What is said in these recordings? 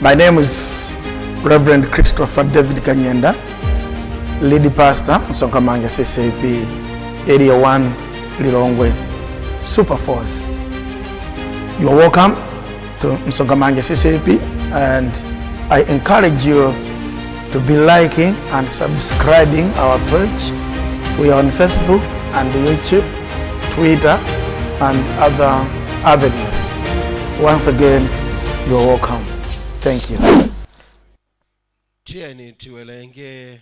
My name is Reverend Christopher David Kanyenda, lead pastor, Msonkhamanja CCAP, Area 1, Lilongwe, Super Force. You are welcome to Msonkhamanja CCAP, and I encourage you to be liking and subscribing our page. We are on Facebook and YouTube, Twitter, and other avenues. Once again, you are welcome. Thank you. Tiyeni tiwerenge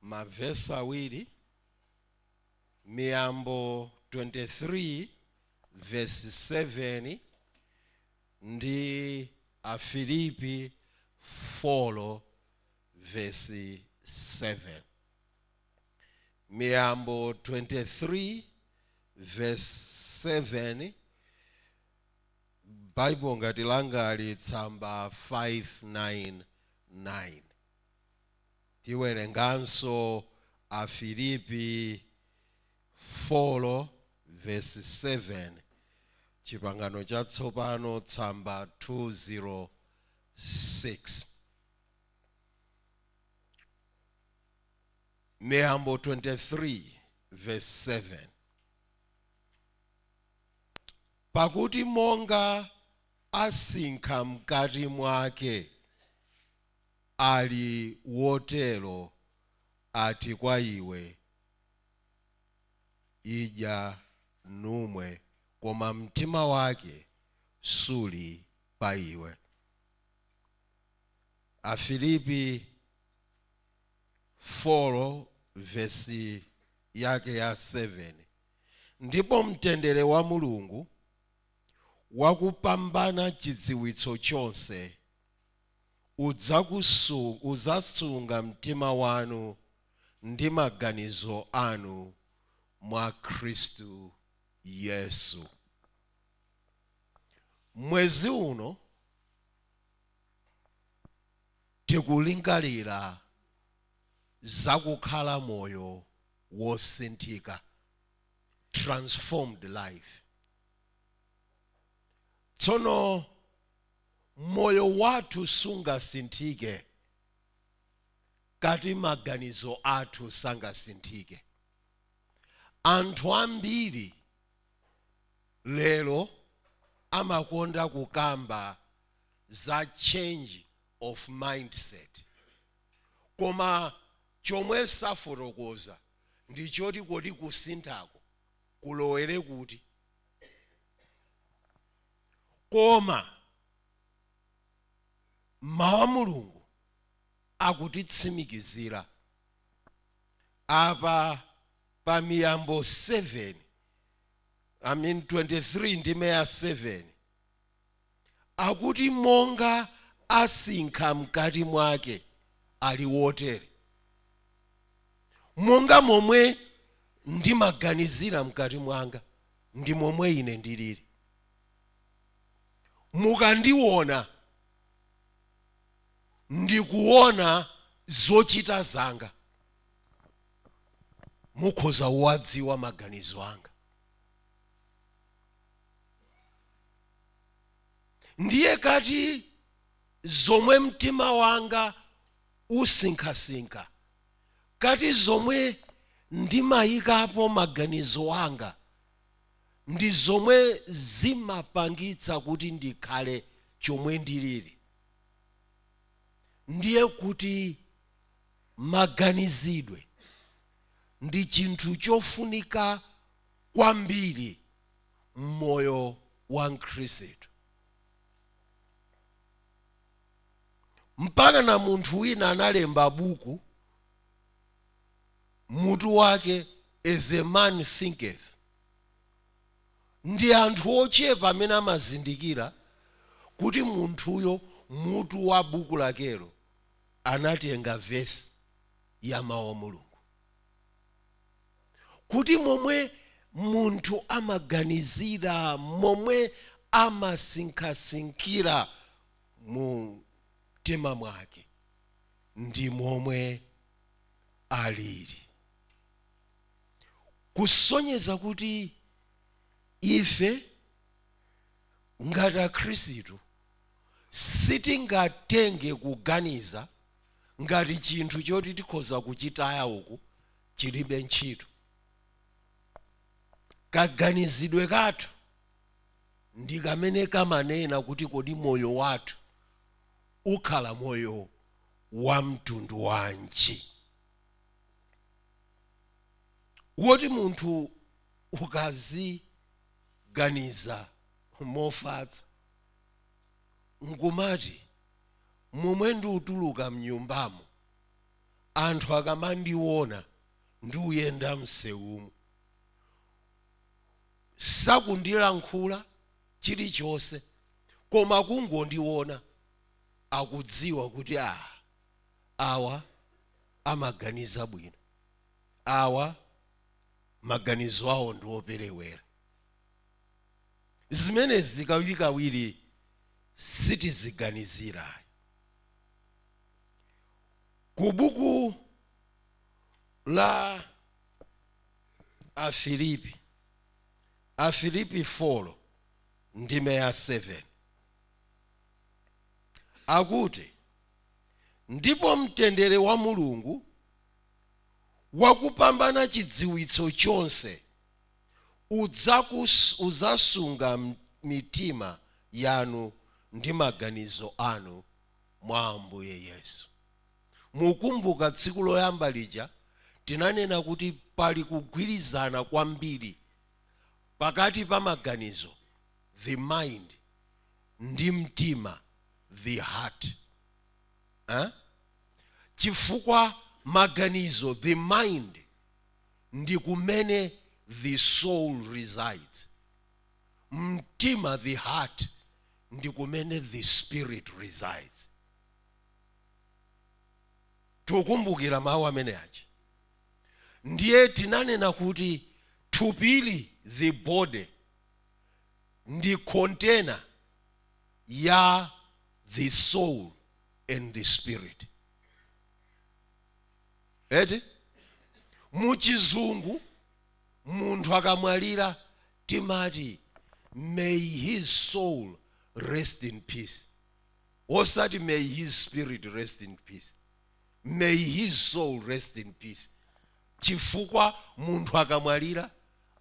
mavesi awiri, Miyambo 23 verse 7 ndi Afilipi 4 verse 7. Miyambo 23 verse 7, Bible ngati langali tsamba 599. Tiwerenganso Afilipi 4 verse 7, Chipangano Chatsopano tsamba 206. Miyambo 23 verse 7: Pakuti monga asinkha mkati mwake, ali wotero ati kwa iwe, "Idya numwe," koma mtima wake suli pa iwe. Afilipi 4 vesi yake ya 7: Ndipo mtendere wa Mulungu, wakupambana chidziwitso chonse, udzasunga mtima wanu ndi maganizo anu mwa Khristu Yesu. Mwezi uno tikulingalira zakukhala moyo wosinthika, transformed life. Tsono moyo wathu sungasinthike kati maganizo athu sangasinthike. Anthu ambiri lero amakonda kukamba za change of mindset, koma chomwe safotokoza ndi choti kodi kusinthako kulowere kuti? Koma mawu a Mulungu akutitsimikizira apa pa Miyambo 7, I mean 23 ndime ya 7, akuti monga asinkha mkati mwake ali wotere. Monga momwe ndimaganizira mkati mwanga ndi momwe ine ndilili. Mukandiona ndikuona zochita zanga, mukhoza kuwadziwa maganizo anga. Ndiye kati zomwe mtima wanga usinkhasinkha, kati zomwe ndimayikapo maganizo anga ndi zomwe zimapangitsa kuti ndikhale chomwe ndilili. Ndiye kuti maganizidwe ndi chinthu chofunika kwambiri m'moyo wa Mkhristu. Mpaka na munthu wina analemba buku, mutu wake "As a Man Thinketh". Ndi anthu ochepa amene amazindikira kuti munthuyo mutu wa buku lakelo anatenga vesi ya mawu a Mulungu, kuti momwe munthu amaganizira, momwe amasinkhasinkira mu mtima mwake, ndi momwe alili. Kusonyeza kuti ife ngati Akhristu Sitingatenge kuganiza ngati chinthu choti tikhoza kuchitaya uku, chilibe ntchito. Kaganizidwe kathu ndi kamene kamanena kuti kodi moyo wathu ukhala moyo wa mtundu wanji, woti munthu ukaziganiza mofatsa nkumati, "Momwe ndiutuluka mnyumbamo, anthu akamandiona ndiuyenda msewumo, sakundilankhula chilichonse, koma kungondiona akudziwa kuti a awa amaganiza bwino, awa maganizo awo ndi operewera." Zimenezi kawirikawiri sitiziganizira. Ku buku la Afilipi, Afilipi 4 ndime ya 7, akuti, "Ndipo mtendere wa Mulungu wakupambana chidziwitso chonse udzasunga mitima yanu ndi maganizo anu mwa Ambuye Yesu." Mukumbuka tsiku loyamba lija tinanena kuti pali kugwirizana kwambiri pakati pa maganizo, the mind, ndi mtima, the heart, eh? Chifukwa maganizo, the mind, ndi kumene the soul resides. Mtima, the heart, ndi kumene the spirit resides. Tikukumbukira mawu amene aja? Ndiye tinanena kuti thupili, the body, ndi container ya the soul and the spirit, eti? Muchizungu munthu akamwalira timati, "May his soul rest in peace," osati "May his spirit rest in peace." "May his soul rest in peace," chifukwa munthu akamwalira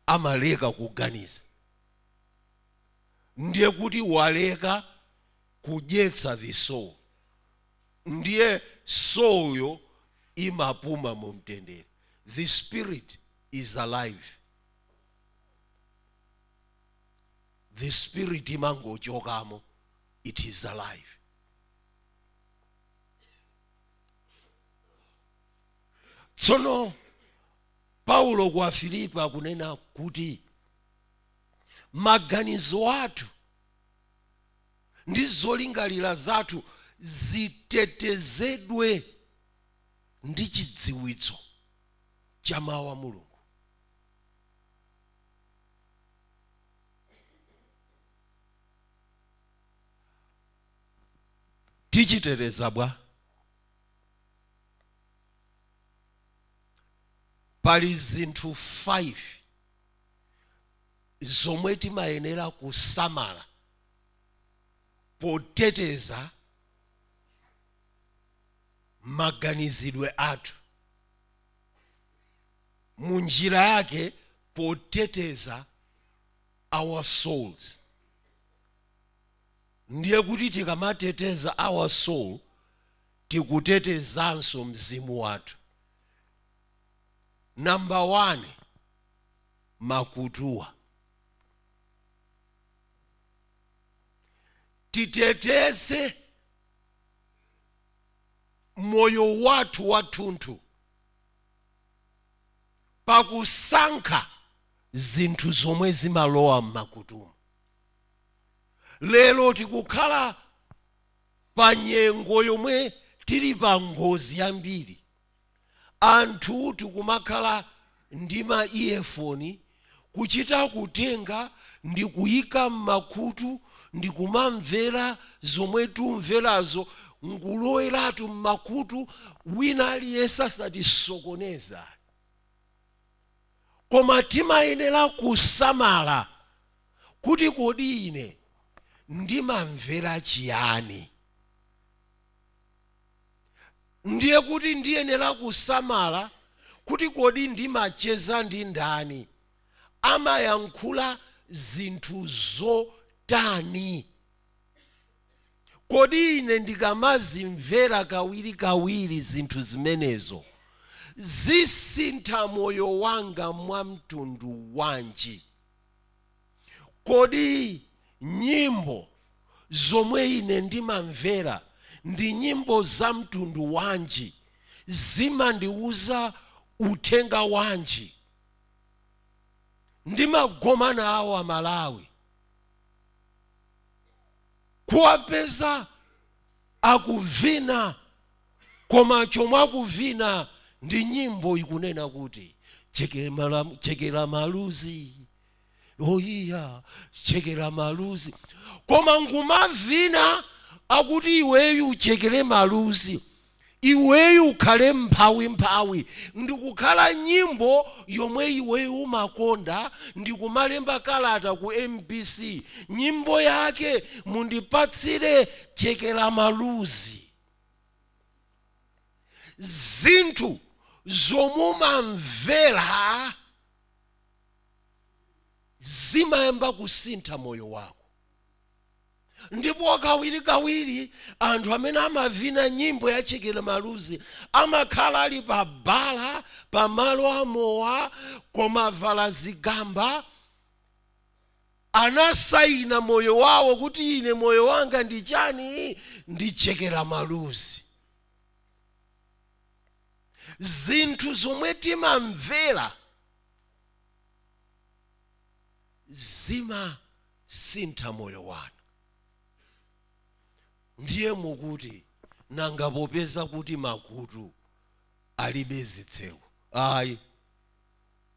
amaleka kuganiza, ndiye kuti waleka kudyetsa the soul, ndiye soul yo imapuma mu mtendere. The spirit is alive. The spirit imangochokamo, it is alive. Tsono Paulo ku Afilipi akunena kuti maganizo athu ndi zolingalira zathu zitetezedwe ndi chidziwitso cha mawu a Mulungu. Tichiteteza bwa? Pali zinthu 5 zomwe timayenera kusamala poteteza maganizidwe athu, mu njira yake poteteza our souls. Ndiye kuti tikamateteza our soul, tikutetezanso mzimu wathu. Namba 1, makutuwa. Titeteze moyo wathu wathunthu pakusankha zinthu zomwe zimalowa mmakutumu. Lero tikukhala pa nyengo yomwe tili pa ngozi yambiri. Anthu tikumakhala ndi ma earphone, kuchita kutenga ndi kuyika mmakutu ndi kumamvera zomwe tumverazo, nkuloweratu mmakutu, wina aliyense asatisokoneza. Koma timayenera kusamala kuti kodi ine ndimamvera chiyani? Ndiye kuti ndiyenera kusamala kuti kodi ndimacheza ndi ndani, amayankhula zinthu zotani? Kodi ine ndikamazimvera kawirikawiri zinthu zimenezo, zisintha moyo wanga mwa mtundu wanji? Kodi nyimbo zomwe ine ndimamvera ndi nyimbo za mtundu wanji? Zimandiuza uthenga wanji? Ndimagoma nawo Amalawi kuwapeza akuvina, koma chomwe akuvina ndi nyimbo ikunena kuti chekera maluzi, oyiya, chekera maluzi, koma nkumavina akuti iweyu uchekere maluzi, iweyu ukhale mphawimphawi, ndikukhala nyimbo yomwe iweyu umakonda, ndikumalemba kalata ku MBC, nyimbo yake mundipatsire chekera maluzi. Zinthu zomwe umamvera zimayamba kusintha moyo wako. Ndipo kawirikawiri anthu amene amavina nyimbo ya chekera maluzi amakhala ali pa bala, pamalo amowa, koma avala zigamba, anasayina moyo wawo kuti ine moyo wanga ndi chani? Ndi chekera maluzi. Zinthu zomwe timamvera zimasintha moyo wanu. Ndiye mukuti nanga popeza kuti makutu alibe zitseko? Ayi,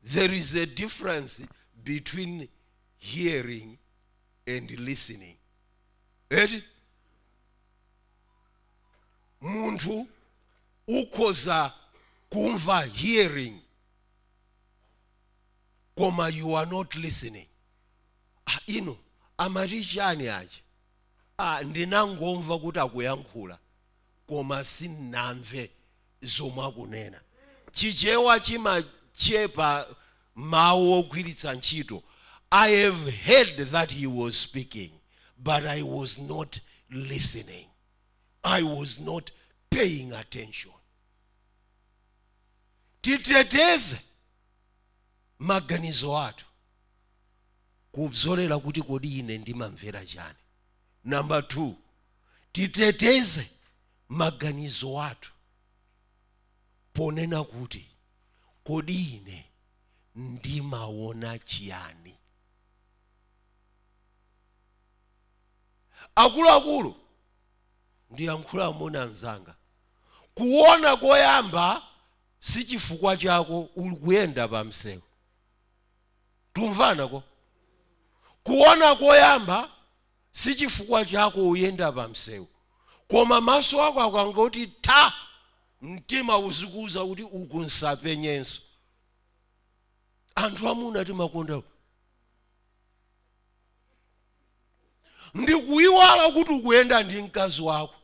there is a difference between hearing and listening. Eti munthu ukhoza kumva, hearing, koma you are not listening. Ah, ino amati chani aja? Ah, ndinangomva kuti akuyankhula koma sindinamve zomwe akunena. Chichewa chimachepa mawu ogwiritsa ntchito. I have heard that he was speaking, but I was not listening, I was not paying attention. Titeteze maganizo athu kubzolera kuti kodi ine ndimamvera chani. Number 2, titeteze maganizo athu ponena kuti kodi ine ndimaona chiyani. Akuluakulu, ndiyankhula amuna anzanga, kuona koyamba si chifukwa chako uli kuyenda pa msewu. Tumvanako? Kuona koyamba si chifukwa chako uyenda pa msewu, koma maso ako akangoti tha, mtima uzikuuza kuti uku nsapenyenso. Anthu amuna timakonda ndikuyiwala kuti ukuyenda ndi mkazi wako.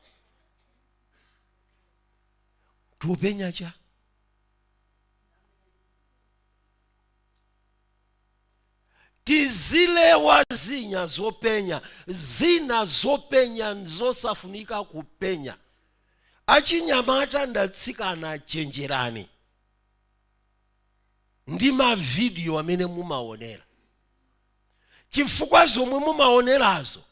Tupenya cha tizilewa zinya zopenya, zina zopenya zosafunika kupenya. Achinyamata ndatsikana, chenjerani ndi mavidiyo amene mumaonera, chifukwa zomwe mumaonerazo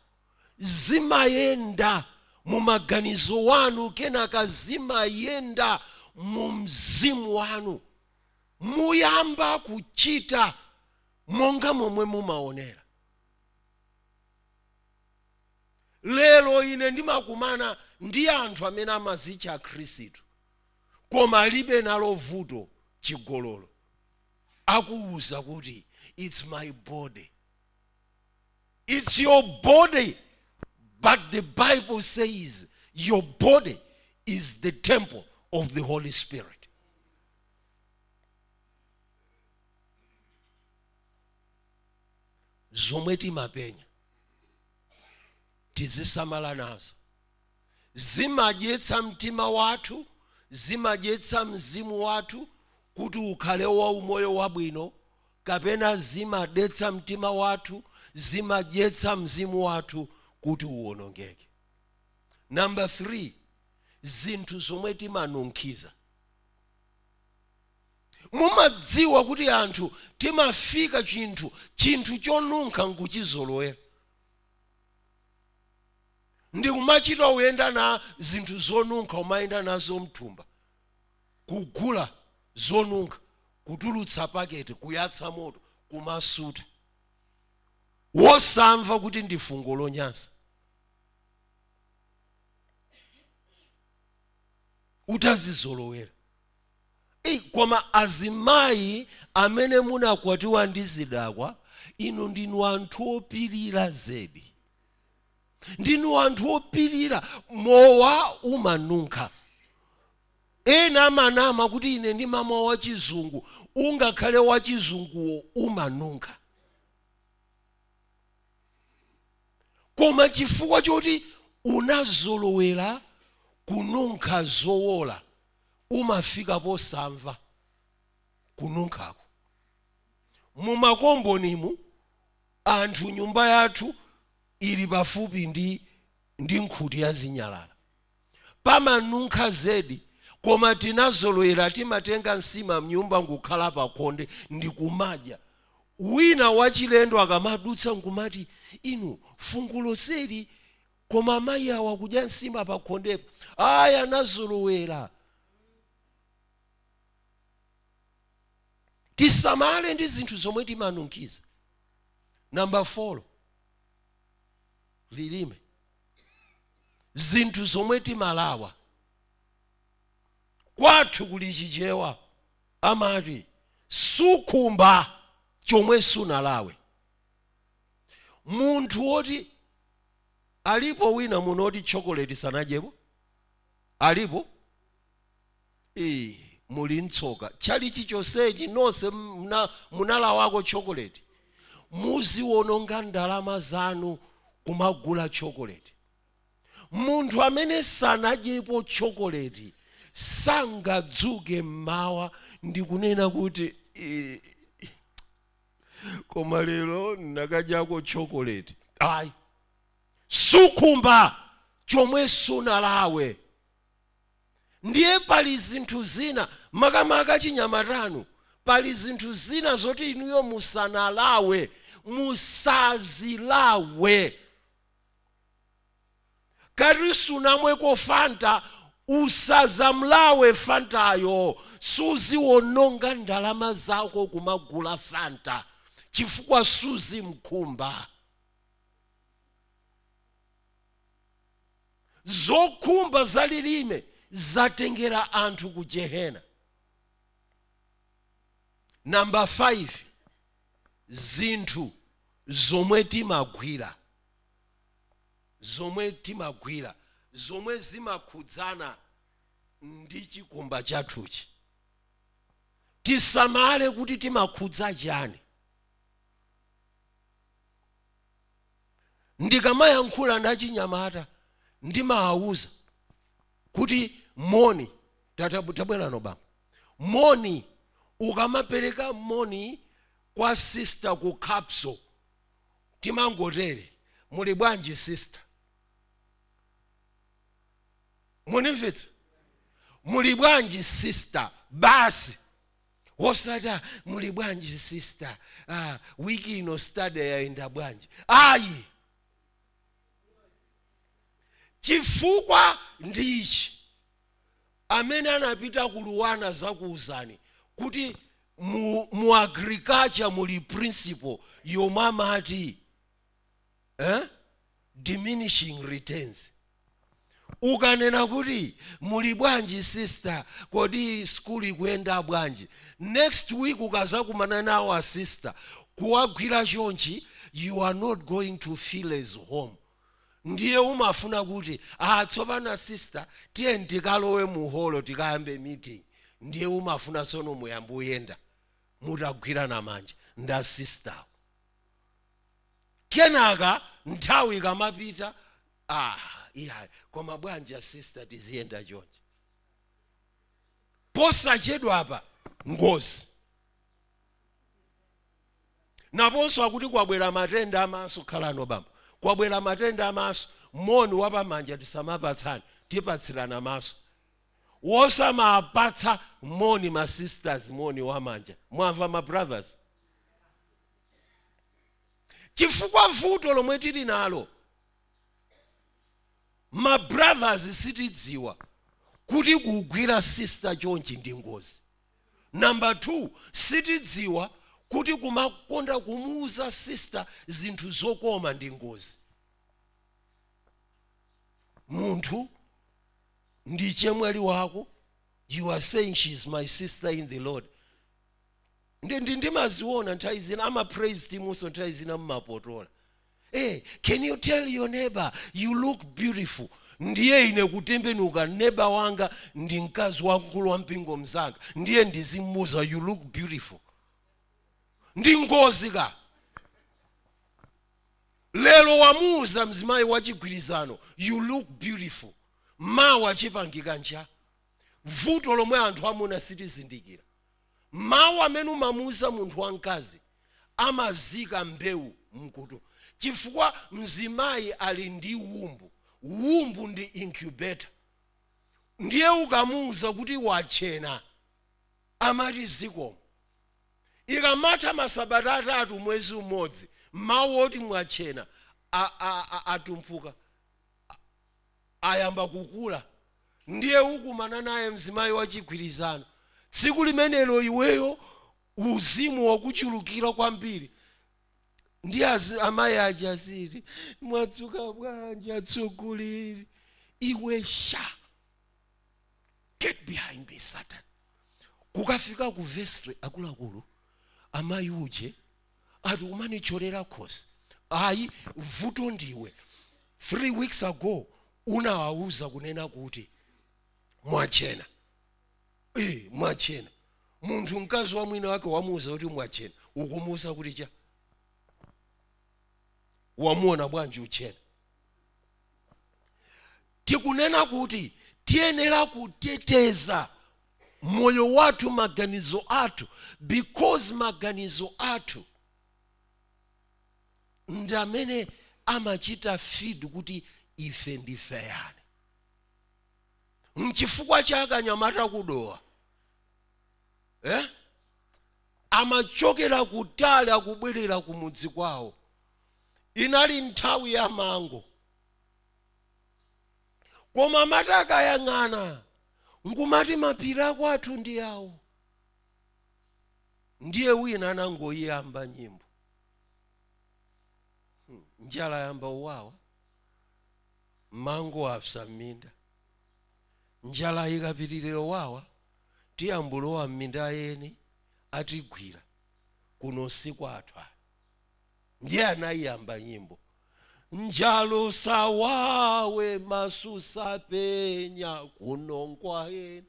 zimayenda mu maganizo wanu, kenaka zimayenda mu mzimu wanu, muyamba kuchita monga momwe mumaonera. Lero ine ndimakumana ndi anthu amene amazitcha Akhristu koma alibe nalo vuto chigololo. Akuwuza kuti it's my body. It's your body, but the Bible says your body is the temple of the Holy Spirit. Zomwe timapenya. Tizisamala nazo. Zimadyetsa mtima wathu, zimadyetsa mzimu wathu kuti ukhale wa umoyo wabwino, kapena zimadetsa mtima wathu, zimadyetsa mzimu wathu kuti uwonongeke. Number 3, zinthu zomwe timanunkhiza. Mumadziwa kuti anthu timafika chinthu chonunkha nkuchizolowera, ndikumachita uyenda na zinthu zonunkha, umayenda nazo mthumba, kugula zonunkha, kutulutsa paketi, kuyatsa moto, kumasuta, wosamva kuti ndi fungo lonyansa. Utazizolowera. Koma azimayi amene munakwatiwa ndi zidakwa, inu ndinu anthu opirira zedi. Ndinu anthu opirira. Mowa umanunkha. Ena amanama kuti ine ndimamwa wachizungu, ungakhale wachizunguwo umanunkha. Koma chifukwa choti unazolowera kununkha zowola, umafika posamva kununkhako. Mumakombonimu anthu, nyumba yathu ili pafupi ndi nkhuti ya zinyalala, pamanunkha zedi, koma tinazolowera, timatenga nsima mnyumba nkukhala pakhonde ndikumadya. Wina wachilendo akamadutsa nkumati, inu fungo lonseli, koma amayi awa kudya nsima pakhondepo. Ayi, anazolowera. Tisamale ndi zinthu zomwe timanunkhiza. Namba 4, lilime. Zinthu zomwe timalawa. Kwathu kuli Chichewa amati sukhumba chomwe sunalawe. Munthu woti alipo wina muno oti chocolate sanadyepo? Alipo? Muli mtsoka. Chalichi chonsechi nonse munalawako chocolate. Muziwononga ndalama zanu kumagula chocolate. Munthu amene sanadyepo chocolate sangadzuke mmawa ndikunena kuti, koma lero ndakadyako chocolate. Ayi, sukhumba chomwe sunalawe. Ndiye pali zinthu zina, makamaka chinyamatanu, pali zinthu zina zoti inuyo musanalawe, musazilawe. Kati sunamweko Fanta, usazamlawe Fantayo. Suziwononga ndalama zako kumagula Fanta chifukwa suzimkhumba. Zokhumba za lilime zatengera anthu ku jehena. Namba 5, zinthu zomwe timagwira, zomwe timagwira, zomwe zimakhudzana ndi chikumba chathuchi. Tisamale kuti timakhudza chani. Ndikamayankhula ndi achinyamata ndimawawuza kuti moni, tabwerano bambo, moni ukamapereka moni kwa sister ku CAPSO, timangotere, muli bwanji sister? Munimvetsa? Muli bwanji sister, basi. Wosati, muli bwanji sister, wiki ino study yaenda bwanji? Ayi, chifukwa ndichi amene anapita ku Luanar zakuuzani kuti mu agriculture muli principle yomwe amati diminishing returns. Ukanena kuti muli bwanji sister, kodi skulu ikuyenda bwanji, next week ukazakumana nawo a sister kuwagwira chonchi, you are not going to feel as home. Ndiye umafuna kuti, tsopano sister, tiye tikalowe mu holo tikayambe meeting. Ndiye umafuna tsono muyambe uyenda mutagwirana manja nda sister. Kenaka nthawi ikamapita Ah, iya, koma bwanji sister tiziyenda chonchi? Posachedwa apa ngozi. Naponso akuti kwabwera matenda amaso. Khalano bambo, kwabwera matenda amaso. Moni wapamanja tisamapatsane, tipatsirana maso. Wosamapatsa moni ma sisters moni wamanja, mwamva ma brothers? Chifukwa vuto lomwe tili nalo ma brothers, sitidziwa kuti kugwira sister chonchi ndi ngozi. Number 2, sitidziwa kuti kumakonda kumuuza sister zinthu zokoma ndi ngozi. Munthu ndi chemwali wako, you are saying, "She is my sister in the Lord." Ndi ndimaziona nthawi zina ama praise teamunso, nthawi zina mmapotola. "Hey, can you tell your neighbor you look beautiful?" Ndiye ine kutembenuka, neighbor wanga ndi mkazi wamkulu wa mpingo mzanga, ndiye ndizimuuza, "You look beautiful"? Ndi ngozi ka. Lero wamuuza mzimayi wachigwirizano, "You look beautiful," mawa chipangika ncha? Vuto lomwe anthu amuna sitizindikira, mawu amene umamuuza munthu wamkazi amazika mbewu mkutu, chifukwa mzimayi ali ndi womb. Womb ndi incubator. Ndiye ukamuuza kuti wachena, amati zikomo. Ikamatha masabata 3, mwezi umodzi, mawu oti mwachena atumphuka, ayamba kukula. Ndiye ukumana naye mzimayi wachigwirizano tsiku limenelo, iweyo uzimu wakuchulukira kwambiri. Ndi amayi aja aziti, "Mwadzuka bwanji atsogoleri?" Iwe sha, "Get behind me, Satan." Kukafika ku vestry, akuluakulu, amayi uje ati umanicholera khosi. Ayi, vuto ndiwe. 3 weeks ago unawauza kunena kuti mwachena. Eh, mwachena. Munthu mkazi wa mwina wake wamuuza kuti mwachena, ukumuuza kuti cha? Wamuona bwanji uchena? Tikunena kuti tiyenera kuteteza moyo wathu, maganizo athu, because maganizo athu ndi amene amachita feed kuti ife ndife yani. Mchifukwa chake anyamata kudowa, eh? Amachokera kutali, akubwerera kumudzi kwawo. Inali nthawi ya mango, koma amati akayang'ana nkumati mapiri akwathu ndi awo. Ndiye wina anangoyamba nyimbo, "Njala yamba uwawa, mango apsa m'minda. Njala ikapitirira uwawa, tiyambulowa m'minda yeni, atigwira kuno sikwathu." Ndiye anayiyamba nyimbo, "Njala sawawe, maso sapenya, kuno nkwaeni.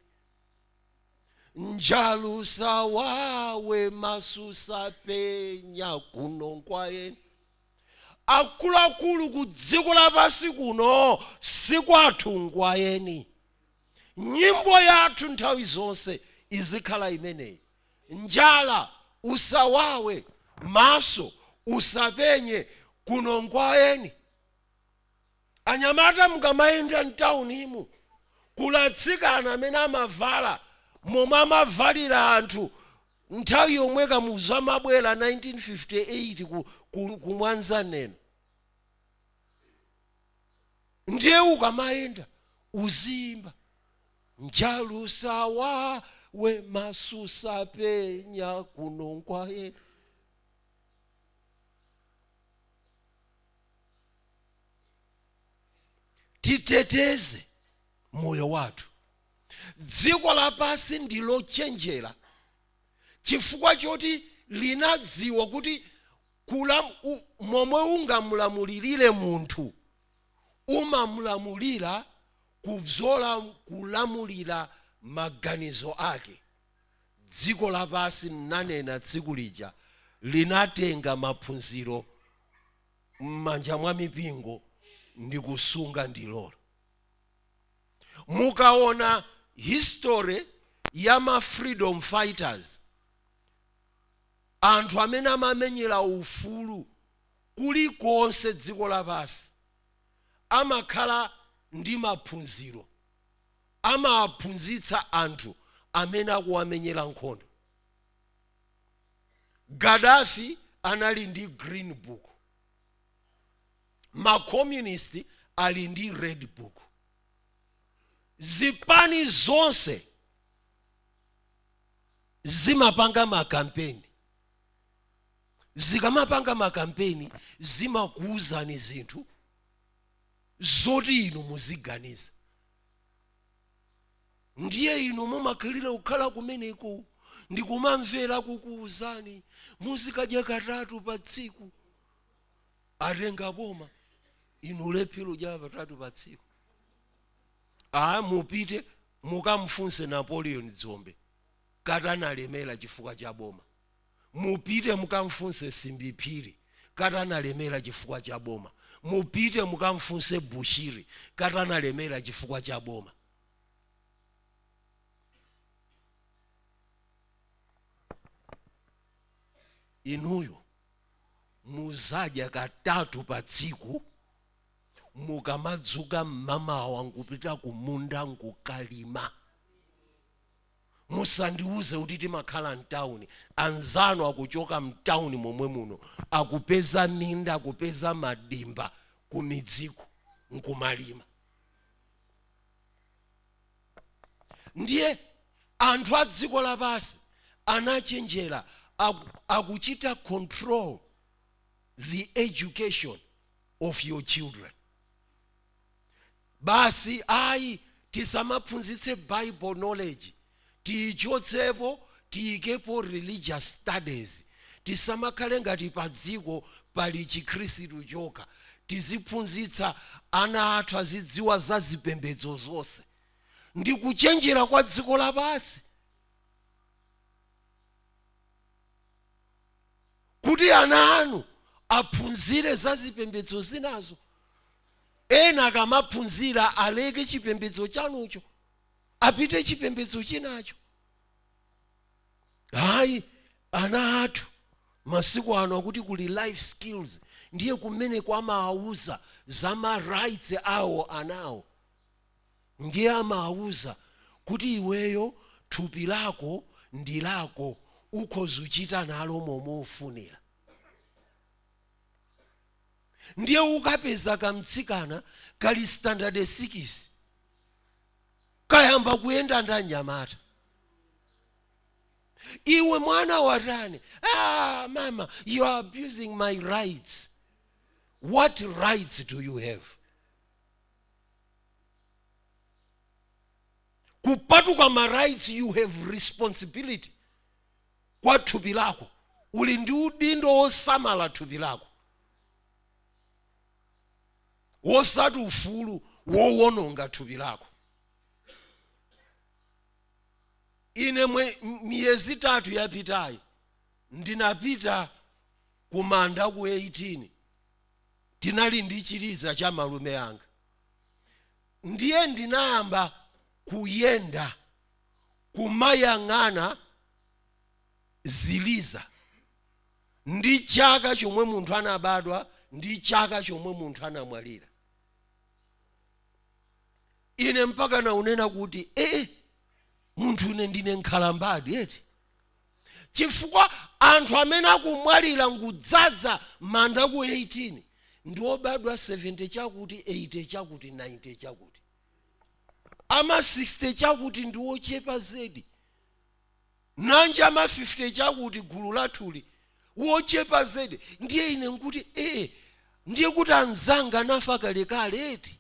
Njala sawawe, maso sapenya, kuno nkwaeni." Akuluakulu, ku dziko lapansi kuno sikwathu, nkwaeni. Nyimbo yathu nthawi zonse izikhala imeneyi: njala usawawe, maso usapenye, kuno nkwaeni. Anyamata, mukamayenda mtaunimu, kulatsikana amene amavala momwe amavalira anthu nthawi yomwe Kamuzu amabwera 1958 ku Mwanza neno. Ndiye ukamayenda uzimba, "Njala usawawe, maso sapenya, kuno nkwaeni." Titeteze moyo wathu. Dziko lapansi ndi lochenjera chifukwa choti linadziwa kuti momwe ungamulamulirire munthu, umamulamulira kubzola kulamulira maganizo ake. Dziko lapansi, nanena tsiku lija, linatenga maphunziro m'manja mwa mipingo. Ndikusunga ndilolo. Mukaona history ya ma freedom fighters, anthu amene amamenyera ufulu kulikonse dziko lapansi, amakhala ndi maphunziro, amaphunzitsa anthu amene akuwamenyera nkhondo. Gaddafi anali ndi Green Book, Macommunist ali ndi Red Book. Zipani zonse zimapanga makampeni. Zikamapanga makampeni, zimakuwuzani zinthu zoti inu muziganiza. Ndiye inu mumakhalira kukhala kumeneko ndikumamvera kukuwuzani muzikadya katatu pa tsiku. Atenga boma, inu lephero kudya katatu pa tsiku. A mupite mukamfunse Napoleon Dzombe katanalemera chifukwa cha boma. Mupite mukamfunse Simbi Phiri katanalemera chifukwa cha boma. Mupite mukamfunse Bushiri katanalemera chifukwa cha boma. Inuyo muzadya katatu pa tsiku mukamadzuka mmamawa nkupita kumunda nkukalima. Musandiuze kuti timakhala mtawuni. Anzanu akuchoka mtawuni momwe muno, akupeza minda, akupeza madimba kumidziko nkumalima. Ndiye anthu a dziko lapansi anachenjera, akuchita control the education of your children. Basi ayi, tisamaphunzitse Bible knowledge, tiyichotsepo, tiyikepo religious studies. Tisamakhale ngati pa dziko pali Chikhristu chokha. Tiziphunzitsa ana athu, azidziwa za zipembedzo zonse. Ndi kuchenjera kwa dziko lapansi kuti ana anu aphunzire za zipembedzo zinazo. Ena akamaphunzira aleke chipembedzo chanucho, apite chipembedzo chinacho. Hayi, ana athu masiku ano akuti kuli life skills, ndiye kumene kwamawuza za ma rights awo anawo. Ndiye amawuza kuti iweyo thupi lako ndi lako, ukhoza uchita nalo momwe ufunira. Ndiye ukapeza kamtsikana kali standard 6 kayamba kuyenda ndi anyamata. "Iwe mwana, watani?" "Ah, mama, you are abusing my rights." What rights do you have? Kupatuka ma rights, you have responsibility kwa thupi lako. Uli ndi udindo wosamala thupi lako, wosati ufulu wowononga thupi lako. Ine mwe miyezi 3 yapitayi ndinapita kumanda ku 18. Tinali ndi chiliza cha malume anga. Ndiye ndinayamba kuyenda kumayang'ana ziliza ndi chaka chomwe munthu anabadwa ndi chaka chomwe munthu anamwalira. Ine mpaka naunena kuti, "Ee, munthu ine ndine nkhalambadi eti?" Chifukwa anthu amene akumwalira ngudzaza manda ku 18 ndi obadwa 70 chakuti, 80 chakuti, 90 chakuti. Ama 60 chakuti ndi ochepa zedi. Nanji ama 50 chakuti, gulu lathuli wochepa zedi. Ndiye ine nkuti, "Ee, ndiye kuti anzanga anafa kalekale eti?"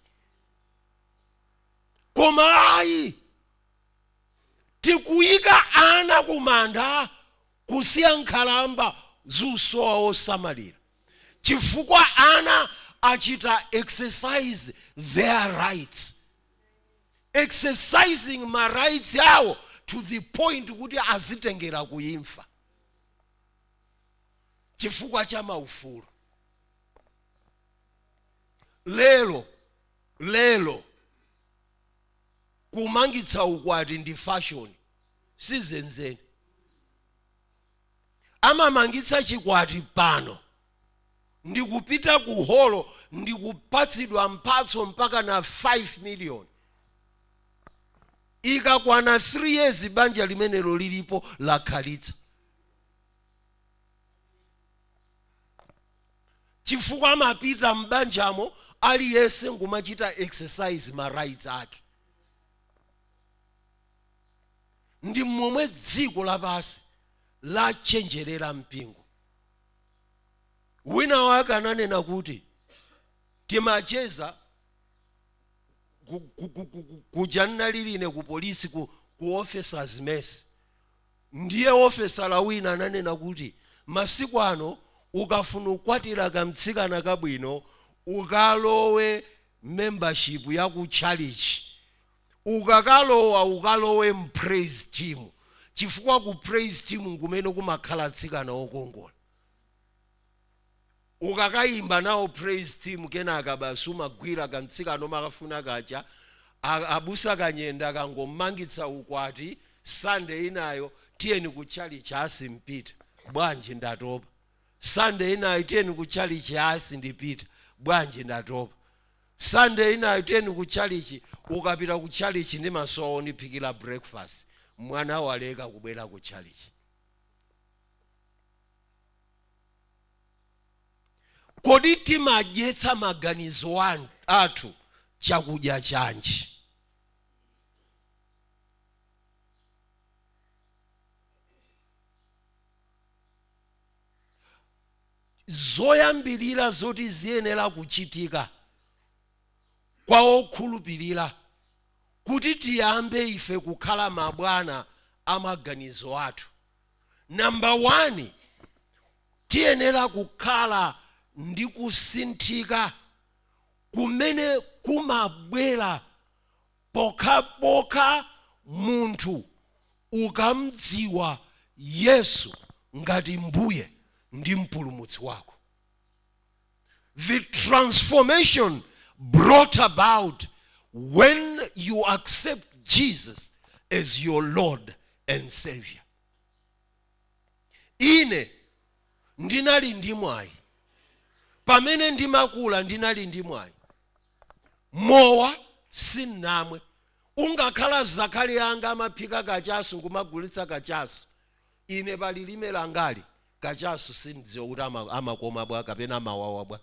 Koma ayi, tikuyika ana kumanda, kusiya nkhalamba zusowa osamalira, chifukwa ana achita exercise their rights, exercising ma rights awo to the point kuti azitengera kuimfa chifukwa cha maufulu. Lero lero kumangitsa ukwati ndi fashion, sizenzeni. Amamangitsa chikwati pano ndikupita ku holo ndikupatsidwa mphatso mpaka na 5 million. Ikakwana 3 years banja limenelo lilipo lakhalitsa, chifukwa amapita m'banjamo aliyense ngumachita exercise ma rights ake. Ndi momwe dziko lapansi lachenjerera mpingo. Wina wake ananena kuti timacheza kuja ndinali ku polisi, ku officers mess. Ndiye ofesala wina ananena kuti masiku ano ukafuna kukwatira kamtsikana kabwino, ukalowe membership ya ku chalichi. Ukakalowa, ukalowe mpraise team, chifukwa ku praise team nkumene kumakhala atsikana okongola. Ukakayimba nawo praise team, kenaka basi umagwira kamtsikana umakafuna kacha. Abusa Kanyenda kangomangitsa ukwati, Sunday inayo, "Tiyeni kutchalichi." "Asi, mpita bwanji? Ndatopa." Sunday inayo, "Tiyeni kutchalichi." "Asi, ndipita bwanji? Ndatopa." Sunday inayo, "Tiyeni kutchalichi." "Ukapita kutchalichi ndi masowa ondiphikira breakfast." Mwana waleka kubwera kutchalichi. Kodi timadyetsa maganizo athu chakudya chanji? Zoyambirira zoti ziyenera kuchitika kwa okhulupirira kuti tiyambe ife kukhala mabwana amaganizo athu, number 1, tiyenera kukhala ndi kusinthika kumene kumabwera pokhapokha munthu ukamdziwa Yesu ngati Mbuye ndi Mpulumutsi wako. The transformation brought about when you accept Jesus as your Lord and Savior. Ine ndinali ndi mwayi pamene ndimakula, ndinali ndi mwayi. Mowa sinnamwe. Ungakhala zakhali anga amaphika kachasu nkumagulitsa kachasu, ine palilime langali kachasu sindidziwa kuti amakoma bwa kapena amawawa bwa,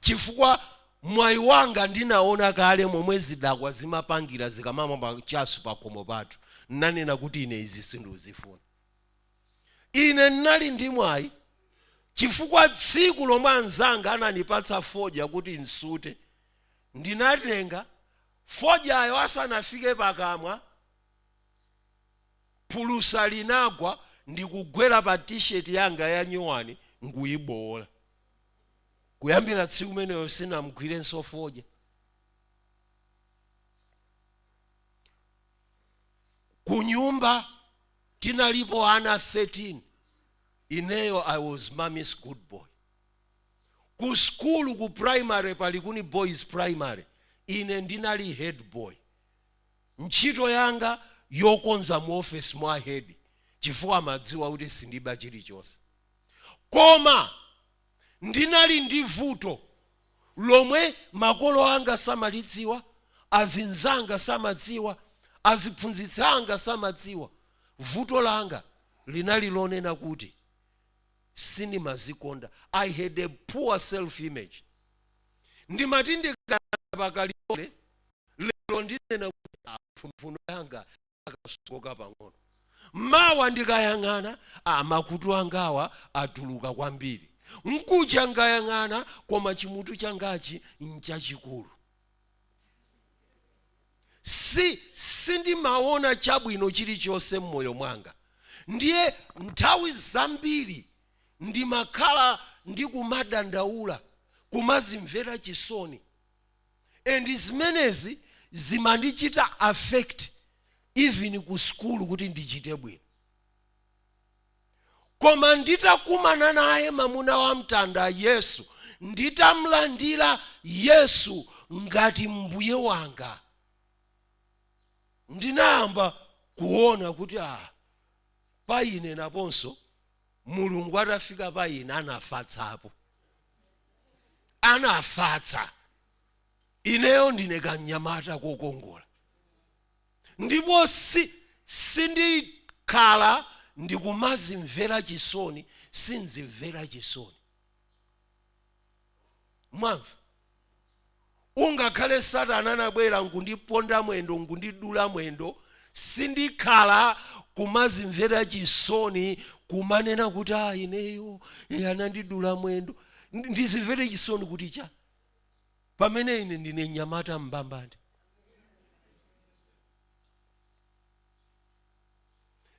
chifukwa mwayi wanga ndinaona kale momwe zidakwa zimapangira zikamamwa kachasu pakhomo pathu. Nanena kuti ine izi sindizifuna. Ine ndinali ndi mwayi chifukwa tsiku lomwe anzanga anandipatsa fodya kuti nsute, ndinatenga fodyayo, asanafike pakamwa phulusa linagwa ndikugwera pa T-shirt yanga ya nyuwani nkuyibowola. Kuyambira tsiku imeneyo sinamgwirenso fodya. Kunyumba tinalipo ana 13. Ineyo I was mommy's good boy. Ku skulu, ku primary, Palikuni Boys Primary, ine ndinali head boy. Ntchito yanga yokonza mu office mwa head, chifukwa amadziwa kuti sindiba chilichonse. Koma ndinali ndi vuto lomwe makolo anga samalidziwa, azinzanga samadziwa, aziphunzitsi anga samadziwa. Vuto langa linali lonena kuti sindimazikonda. I had a poor self image. Ndimati ndikapakaliole lero ndinena kuti mphuno yanga akasokoka pang'ono, mawa ndikayang'ana, makutu angawa atuluka kwambiri, nkuja nkayang'ana koma chimutu changachi nchachikulu. Sindimaona chabwino chilichonse mmoyo mwanga. Ndiye nthawi zambiri ndimakhala ndikumadandaula, kumazimvera chisoni, and zimenezi zimandichita affect even ku skulu kuti ndichite bwino. Koma nditakumana naye mamuna wa mtanda Yesu, Nditamlandira Yesu ngati mbuye wanga, ndinayamba kuona kuti pa ine naponso Mulungu atafika pa ine anafatsapo, anafatsa. Ineyo ndine kanyamata kokongola, ndipo sindikhala ndikumazimvera chisoni, sinzimvera chisoni. Mwamva? Ungakhale Satana anabwera nkundiponda mwendo, nkundidula mwendo, sindikhala kumazimvera chisoni, kumanena kuti ineyo anandidula mwendo. Ndizimvere chisoni kuti cha pamene ine ndine mnyamata mbambande.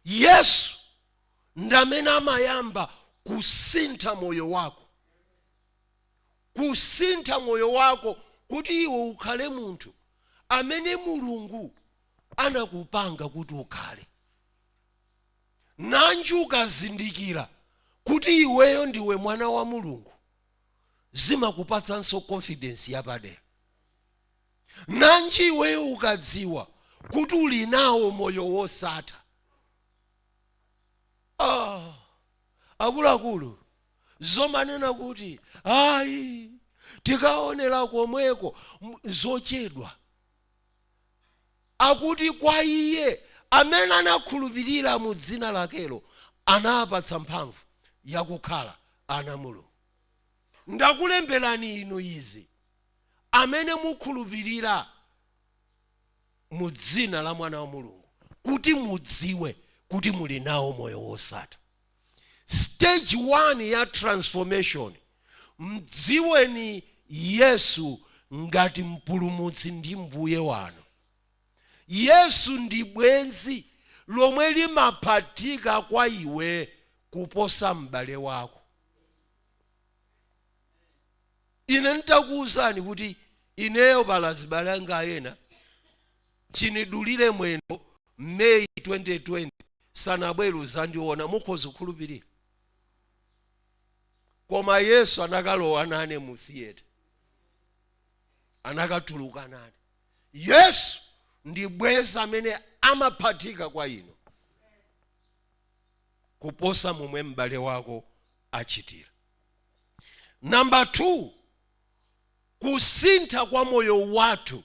Yesu ndamene amayamba kusintha moyo wako, kusintha moyo wako kuti iwe ukhale munthu amene Mulungu anakupanga kuti ukhale. Nanji ukazindikira kuti iweyo ndiwe mwana wa Mulungu, zimakupatsanso confidence yapadera. Nanji iweyo ukadziwa kuti uli nawo moyo wosatha. Akuluakulu, zomanena kuti ayi tikaonera komweko, zochedwa. Akuti kwa iye amene anakhulupirira mu dzina lakelo anapatsa mphamvu yakukhala ana Mulungu. Ndakulemberani inu izi amene mukhulupirira mu dzina la mwana wa Mulungu, kuti mudziwe kuti muli nawo moyo wosatha. Stage 1 ya transformation, mdziweni Yesu ngati mpulumutsi ndi mbuye wanu. Yesu ndi bwenzi lomwe limaphatika kwa iwe kuposa m'bale wako. Ine nditakuwuzani kuti ineyo pala azibale anga ena chinidulire mwendo May 2020 sanabwere uzandiona, mukhoza kukhulupirira? Koma Yesu anakalowa nane mu theatre, anakatuluka nane. Yesu ndi bwenzi amene amaphatika kwa inu kuposa momwe m'bale wako achitira. Namba 2, kusintha kwa moyo wathu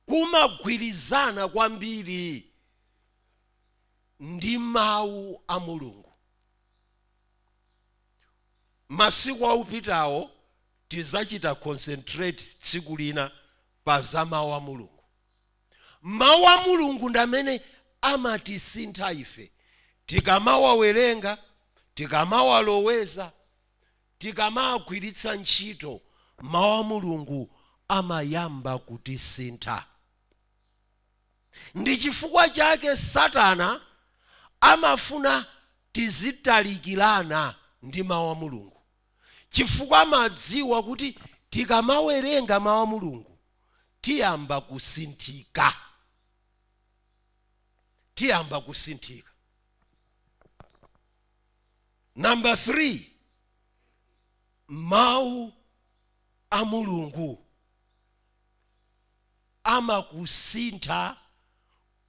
kumagwirizana kwambiri ndi mawu a Mulungu. Masiku aupitawo tizachita concentrate tsiku lina pa za mawu a Mulungu. Mawu a Mulungu ndi amene amatisintha ife tikamawawerenga, tikamawaloweza, tikamagwiritsa ntchito. Mawu a Mulungu amayamba kutisintha. Ndi chifukwa chake Satana amafuna tizitalikirana ndi mawu a Mulungu, chifukwa amadziwa kuti tikamawerenga mawu a Mulungu tiyamba kusinthika, tiyamba kusinthika. Namba 3, mawu a Mulungu amakusintha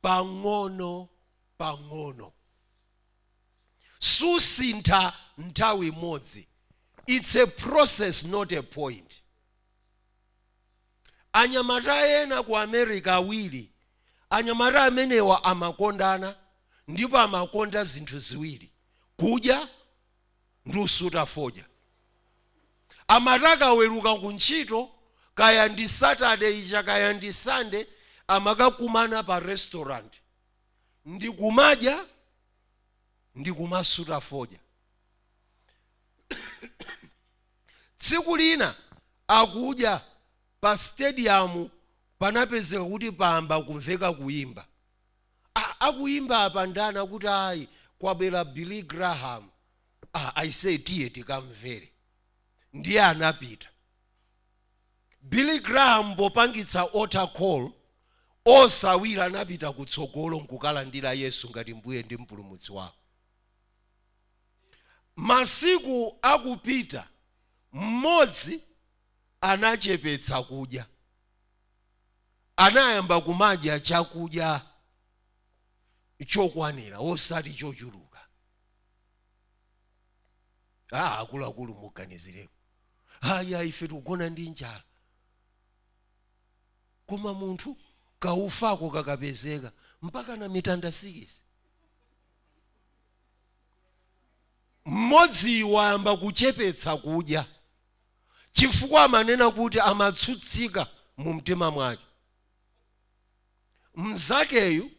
pang'ono pang'ono, susintha nthawi imodzi. It's a process, not a point. Anyamata ena ku America awiri, anyamata amenewa amakondana ndipo amakonda zinthu ziwiri, kudya ndi usuta fodya. Amati akaweruka ku ntchito, kaya ndi Saturday ija kaya ndi Sunday, amakakumana pa restaurant ndi kumadya ndi kumasuta fodya. Tsiku lina akudya pa stadium, panapezeka kuti pamba kumveka kuyimba. Akuyimba apa ndani? Akuti ayi, kwabwera Billy Graham. Aise, tiye tikamvere. Ndiye anapita. Billy Graham popangitsa altar call, onse awiri anapita kutsogolo nkukalandira Yesu ngati mbuye ndi mpulumutsi wawo. Masiku akupita, Mmodzi anachepetsa kudya, anayamba kumadya chakudya chokwanira osati chochuluka. Akuluakulu, muganizireko. Haya, ife tikugona ndi njala, koma munthu kaufako kakapezeka mpaka na mitanda 6. Mmodzi wayamba kuchepetsa kudya chifukwa amanena kuti amatsutsika mu mtima mwake. Mnzakeyu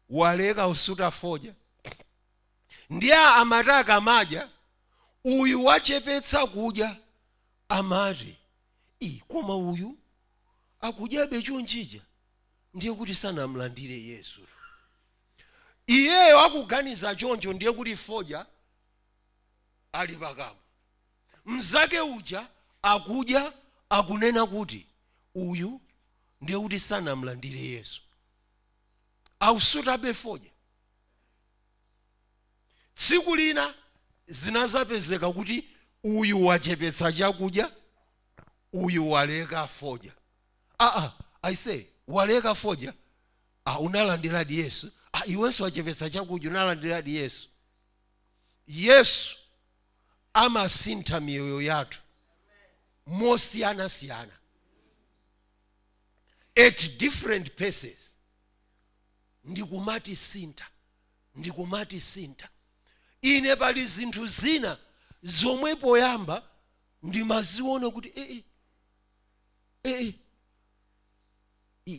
waleka kusuta fodya, ndiye amati akamadya, uyu wachepetsa kudya amati, "Ii, koma uyu akudyabe chonchija, ndiye kuti sanamlandire Yesu." Iyeyo akuganiza choncho, ndiye kuti fodya ali pakamwa. Mnzake uja akudya, akunena kuti uyu ndiye kuti sanamlandire Yesu, akusutabe fodya. Tsiku lina zinazapezeka kuti uyu wachepetsa chakudya, uyu waleka fodya. I say, waleka fodya, unalandiradi Yesu? Iwenso wachepetsa chakudya, unalandiradi Yesu? Yesu amasintha miyoyo yathu mosiyanasiyana at different paces, ndikumati sintha, ndikumati sintha. Ine pali zinthu zina zomwe poyamba ndimaziona kuti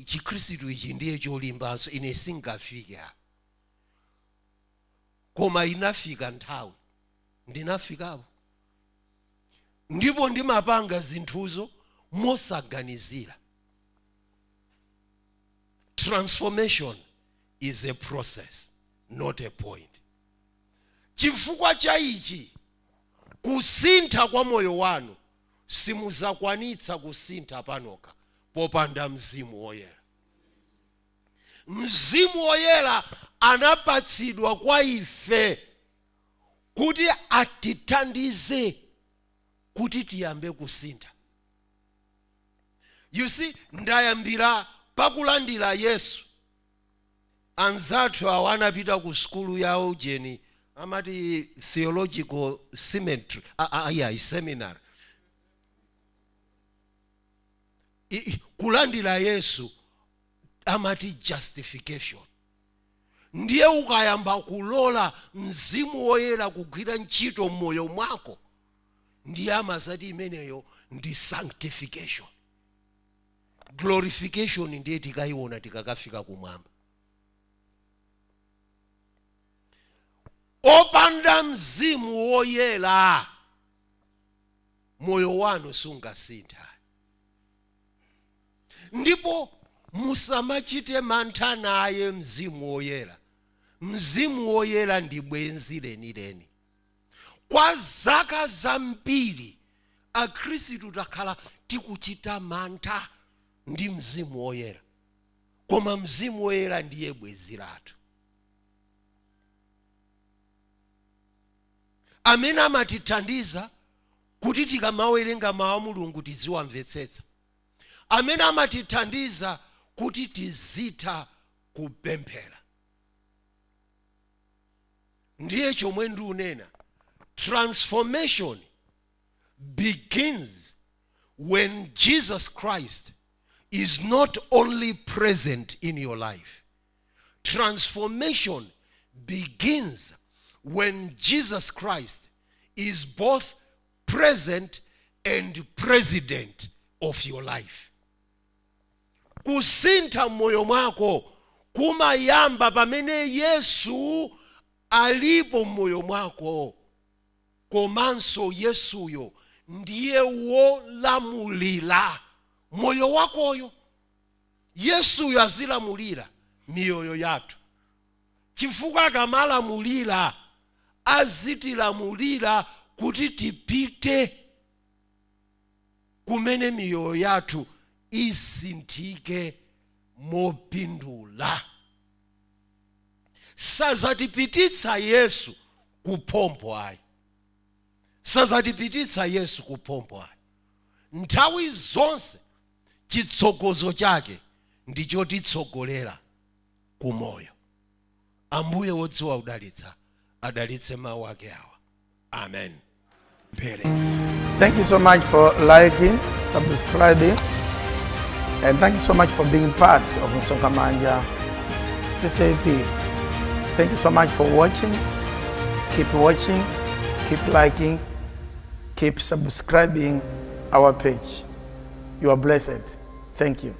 Chikhristu ichi ndiye cholimbanso, ine singafike apa. Koma inafika nthawi ndinafikapo, ndipo ndimapanga zinthuzo mosaganizira. Transformation is a process, not a point. Chifukwa cha ichi, kusintha kwa moyo wanu simuzakwanitsa kusintha panokha popanda Mzimu Woyera. Mzimu Woyera anapatsidwa kwa ife kuti atithandize kuti tiyambe kusintha. You see, ndayambira pakulandira Yesu. Anzathu awo anapita ku sukulu yawo ujeni amati theological cemetery, ayi, seminary. Kulandira Yesu amati justification. Ndiye ukayamba kulola Mzimu Woyera kugwira ntchito m'moyo mwako, ndiye amazati imeneyo ndi sanctification. Glorification ndiye tikayiona tikakafika kumwamba. Opanda Mzimu Woyera moyo wanu sungasintha. Ndipo musamachite mantha naye Mzimu Woyera. Mzimu Woyera ndi bwenzi lenileni. Kwa zaka zambiri Akhristu takhala tikuchita mantha ndi Mzimu Woyera, koma Mzimu Woyera ndiye bwenzi lathu amene amatithandiza kuti tikamawerenga mawu a Mulungu tiziwamvetsetsa, amene amatithandiza kuti tizitha kupemphera. Ndiye chomwe ndiunena, transformation begins when Jesus Christ is not only present in your life. Transformation begins when Jesus Christ is both present and president of your life. Kusintha m'moyo mwako kumayamba pamene Yesu alipo m'moyo mwako, komanso Yesuyo ndiye wolamulira moyo wakoyo. Yesuyo azilamulira miyoyo yathu, chifukwa akamalamulira azitilamulira kuti tipite kumene miyoyo yathu isinthike mopindula. Sazatipititsa Yesu kuphompho ayi. Sazatipititsa Yesu kuphompho ayi. Nthawi zonse chitsogozo chake ndi chotitsogolera kumoyo. Ambuye wodziwa kudalitsa adalitse mawu ake awa. Amen. Phere. Thank you so much for liking, subscribing, and thank you so much for being part of Msonkhamanja CCAP. Thank you so much for watching. Keep watching, keep liking, keep subscribing our page. You are blessed. Thank you.